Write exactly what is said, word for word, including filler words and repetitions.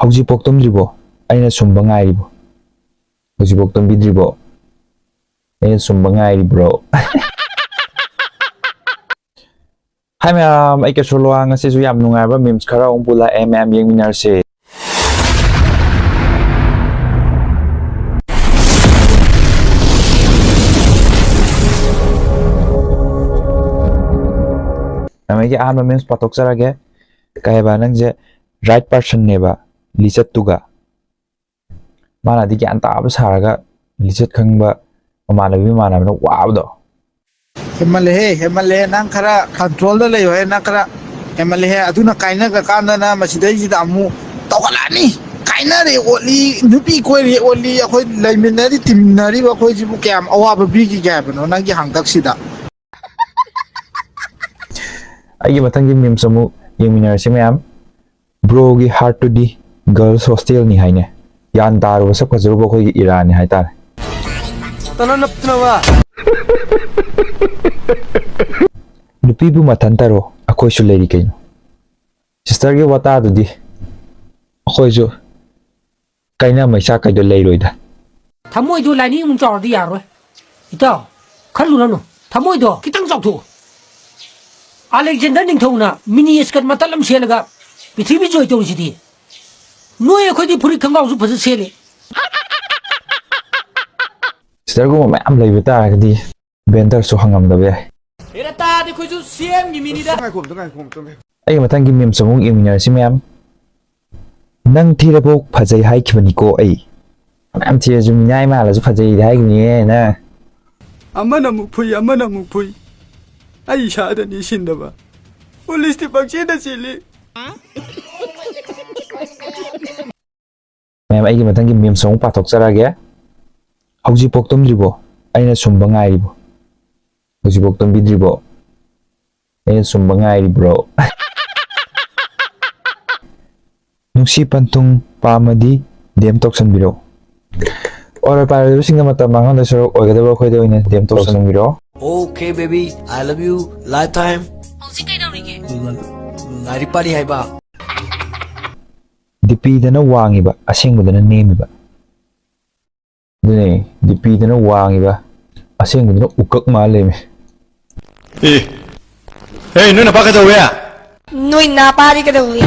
ꯍꯧꯖꯤꯛꯐꯥꯎ ꯇꯨꯝꯗ꯭ꯔꯤꯕꯣ? ꯑꯩꯅ ꯁꯨꯝꯕ ꯉꯥꯏꯔꯤꯕꯣ? ꯍꯧꯖꯤꯛꯐꯥꯎ ꯇꯨꯝꯕꯤꯗ꯭ꯔꯤꯕꯣ? ꯑꯩꯅ ꯁꯨꯝꯕ ꯉꯥꯏꯔꯤꯕ꯭ꯔꯣ? ꯍꯥꯏ ꯃꯌꯥꯝ, ꯑꯩ ꯀꯦꯁꯣꯔ ꯂꯣꯍꯥ꯫ ꯉꯁꯤꯁꯨ ꯌꯥꯝ ꯅꯨꯡꯉꯥꯏꯕ memes ꯈꯔ ꯑꯃꯨꯛ ꯄꯨꯜꯂꯛꯑꯦ, ꯃꯌꯥꯝ ꯌꯦꯡꯃꯤꯟꯅꯔꯁꯦ꯫ ꯃꯌꯥꯝ, ꯑꯩꯒꯤ ꯑꯍꯥꯟꯕ memes ꯄꯥꯊꯣꯛꯆꯔꯒꯦ꯫ ꯀꯩ ꯍꯥꯏꯕ, ꯅꯪꯁꯦ right personꯅꯦꯕ, ꯂꯤꯆꯠꯇꯨꯒ꯫ ꯃꯥꯅꯗꯤ ꯒ꯭ꯌꯥꯟ ꯇꯥꯕ ꯁꯥꯔꯒ ꯂꯤꯆꯠ ꯈꯪꯕ ꯃꯃꯥꯟꯅꯕꯤ ꯃꯃꯥꯟꯅꯕꯅ ꯋꯥꯕꯗꯣ꯫ ꯍꯦꯃꯜꯂꯦꯍꯦ, ꯍꯦꯃꯜꯂꯦꯍꯦ, ꯅꯪ ꯈꯔ controlꯗ ꯂꯩꯌꯣꯍꯦ, ꯅꯪ ꯈꯔ ꯍꯦꯃꯜꯂꯦꯍꯦ꯫ ꯑꯗꯨꯅ ꯀꯥꯏꯅꯒ꯭ꯔꯀꯥꯟꯗꯅ ꯃꯁꯤꯗꯩꯁꯤꯗ ꯑꯃꯨꯛ ꯇꯧꯈꯠꯂꯛꯑꯅꯤ꯫ ꯀꯥꯏꯅꯔꯦ ꯑꯣꯠꯂꯤ, ꯅꯨꯄꯤ ꯀꯣꯏꯔꯦ ꯑꯣꯠꯂꯤ, ꯑꯩꯈꯣꯏ ꯂꯩꯃꯤꯟꯅꯔꯤ ꯇꯤꯃꯤꯟꯅꯔꯤꯕ ꯑꯩꯈꯣꯏꯁꯤꯕꯨ ꯀꯌꯥꯝ ꯑꯋꯥꯕ ꯄꯤꯈꯤꯒꯦ ꯍꯥꯏꯕꯅꯣ ꯅꯪꯒꯤ ꯍꯥꯡꯇꯛꯁꯤꯗ? ꯑꯩꯒꯤ ꯃꯊꯪꯒꯤ memes ꯑꯃꯨꯛ ꯌꯦꯡꯃꯤꯟꯅꯔꯁꯤ ꯃꯌꯥꯝ꯫ Broꯒꯤ heartꯇꯨꯗꯤ girls hostelꯅꯤ ꯍꯥꯏꯅꯦ꯫ ꯒ꯭ꯌꯥꯟ ꯇꯥꯔꯨꯕ ꯁꯛ ꯐꯖꯔꯨꯕ ꯑꯩꯈꯣꯏꯒꯤ ꯏꯔꯥꯅꯤ ꯍꯥꯏꯇꯥꯔꯦ꯫ ꯇꯅꯅꯞꯇꯅꯕ꯫ ꯅꯨꯄꯤꯕꯨ ꯃꯊꯟ ꯇꯔꯣ, ꯑꯩꯈꯣꯏꯁꯨ ꯂꯩꯔꯤ ꯀꯩꯅꯣ꯫ Sisterꯒꯤ ꯋꯥꯇꯥꯗꯨꯗꯤ ꯑꯩꯈꯣꯏꯁꯨ ꯀꯩꯅ ꯃꯩꯆꯥꯛ ꯀꯩꯗꯣ ꯂꯩꯔꯣꯏꯗ꯫ ꯊꯃꯣꯏꯗꯣ ꯂꯥꯏꯅꯤꯡ ꯑꯃꯨꯛ ꯆꯥꯎꯔꯗꯤ ꯌꯥꯔꯣꯏ꯫ ꯏꯇꯥꯎ, ꯈꯜꯂꯨꯔꯅꯨ꯫ ꯊꯃꯣꯏꯗꯣ ꯈꯤꯇꯪ ꯆꯥꯎꯊꯣꯛꯎ꯫ ꯑꯂꯦꯛꯖꯦꯟꯗꯔ ꯅꯤꯡꯊꯧꯅ mini skirt ꯃꯇꯠ ꯑꯃ ꯁꯦꯠꯂꯒ ꯄ꯭ꯔꯤꯊꯤꯕꯤ ꯖꯣꯏ ꯇꯧꯔꯤꯁꯤꯗꯤ꯫ ꯅꯣꯏ ꯑꯩꯈꯣꯏꯗꯤ ꯐꯨꯔꯤꯠ ꯈꯣꯡꯒ꯭ꯔꯥꯎꯁꯨ ꯐꯖ ꯁꯦꯠꯂꯤ꯫ Sisterꯒꯨꯝꯕ ꯃꯌꯥꯝ ꯂꯩꯕ ꯇꯥꯔꯒꯗꯤ vendorꯁꯨ ꯍꯪꯉꯝꯗꯕ ꯌꯥꯏ꯫ ꯍꯦꯔꯥ ꯇꯥꯗꯤ ꯑꯩꯈꯣꯏꯁꯨ ꯁꯦꯝꯒꯤ ꯃꯤꯅꯤꯗ꯫ ꯉꯥꯏꯈꯣ ꯑꯝꯇ, ꯉꯥꯏꯈꯣ ꯑꯝꯇ, ꯉꯥꯏꯈꯣ꯫ ꯑꯩꯒꯤ ꯃꯊꯪꯒꯤ memes ꯑꯃꯨꯛ ꯌꯦꯡꯃꯤꯟꯅꯔꯁꯤ ꯃꯌꯥꯝ꯫ ꯅꯪ ꯊꯤꯔꯕꯣꯛ ꯐꯖꯩ ꯍꯥꯏꯈꯤꯕꯅꯤꯀꯣ ꯑꯩ꯫ ꯐꯅꯌꯥꯝ ꯊꯤꯔꯁꯨ ꯃꯤꯅꯥꯏ ꯃꯥꯜꯂꯁꯨ ꯐꯖꯩꯗꯤ ꯍꯥꯏꯈꯤꯕꯅꯤꯍꯦ ꯅꯪ꯫ ꯑꯃꯅ ꯑꯃꯨꯛ ꯐꯨꯏ, ꯑꯃꯅ ꯑꯃꯨꯛ ꯐꯨꯏ꯫ ꯑꯩ ꯏꯁꯥꯗꯅꯤ ꯁꯤꯟꯗꯕ꯫ ꯄꯨꯂꯤꯁꯇꯤ ꯄꯪꯆꯦꯟꯗ ꯆꯦꯜꯂꯤ꯫ ꯃꯌꯥꯝ, ꯑꯩꯒꯤ ꯃꯊꯪꯒꯤ memes ꯑꯃꯨꯛ ꯄꯥꯊꯣꯛꯆꯔꯛꯑꯒꯦ꯫ ꯍꯧꯖꯤꯛꯐꯥꯎ ꯇꯨꯝꯗ꯭ꯔꯤꯕꯣ? ꯑꯩꯅ ꯁꯨꯝꯕ ꯉꯥꯏꯔꯤꯕꯣ? ꯍꯧꯖꯤꯛꯐꯥꯎ ꯇꯨꯝꯕꯤꯗ꯭ꯔꯤꯕꯣ? ꯑꯩꯅ ꯁꯨꯝꯕ ꯉꯥꯏꯔꯤꯕ꯭ꯔꯣ? ꯅꯨꯡꯁꯤ ꯄꯟꯊꯨꯡ ꯄꯥꯝꯃꯗꯤ DM ꯇꯧꯁꯟꯕꯤꯔꯣ꯫ ꯑꯣꯏꯔꯣꯏ ꯄꯥꯏꯔꯣꯏꯗꯕꯁꯤꯡꯅ ꯃꯇꯝ ꯃꯥꯡꯍꯟꯗꯣꯏ ꯁꯔꯨꯛ ꯑꯣꯏꯒꯗꯕ ꯑꯩꯈꯣꯏꯗ ꯑꯣꯏꯅ DM ꯇꯧꯁꯟꯕꯤꯔꯣ꯫ Okay baby, I love you lifetime. ꯍꯧꯖꯤꯛ ꯀꯩꯗꯧꯔꯤꯒꯦ? ꯂꯥꯏꯔꯤꯛ ꯄꯥꯔꯤ ꯍꯥꯏꯕ꯫ ꯗꯤꯄꯤꯗꯅ ꯋꯥꯡꯉꯤꯕ, ꯑꯁꯦꯡꯕꯗꯅ ꯅꯦꯝꯃꯤꯕ꯫ ꯑꯗꯨꯅꯦ, ꯗꯤꯄꯤꯗꯅ ꯋꯥꯡꯉꯤꯕ, ꯑꯁꯦꯡꯕꯗꯅ ꯎꯀꯛ ꯃꯥꯜ ꯂꯩꯃꯤ꯫ ꯑꯦ, ꯑꯦ, ꯅꯣꯏ ꯅꯄꯥ ꯀꯩꯗꯧꯋꯦ? ꯅꯣꯏ ꯅꯥꯄꯥꯗꯤ ꯀꯩꯗꯧꯏ?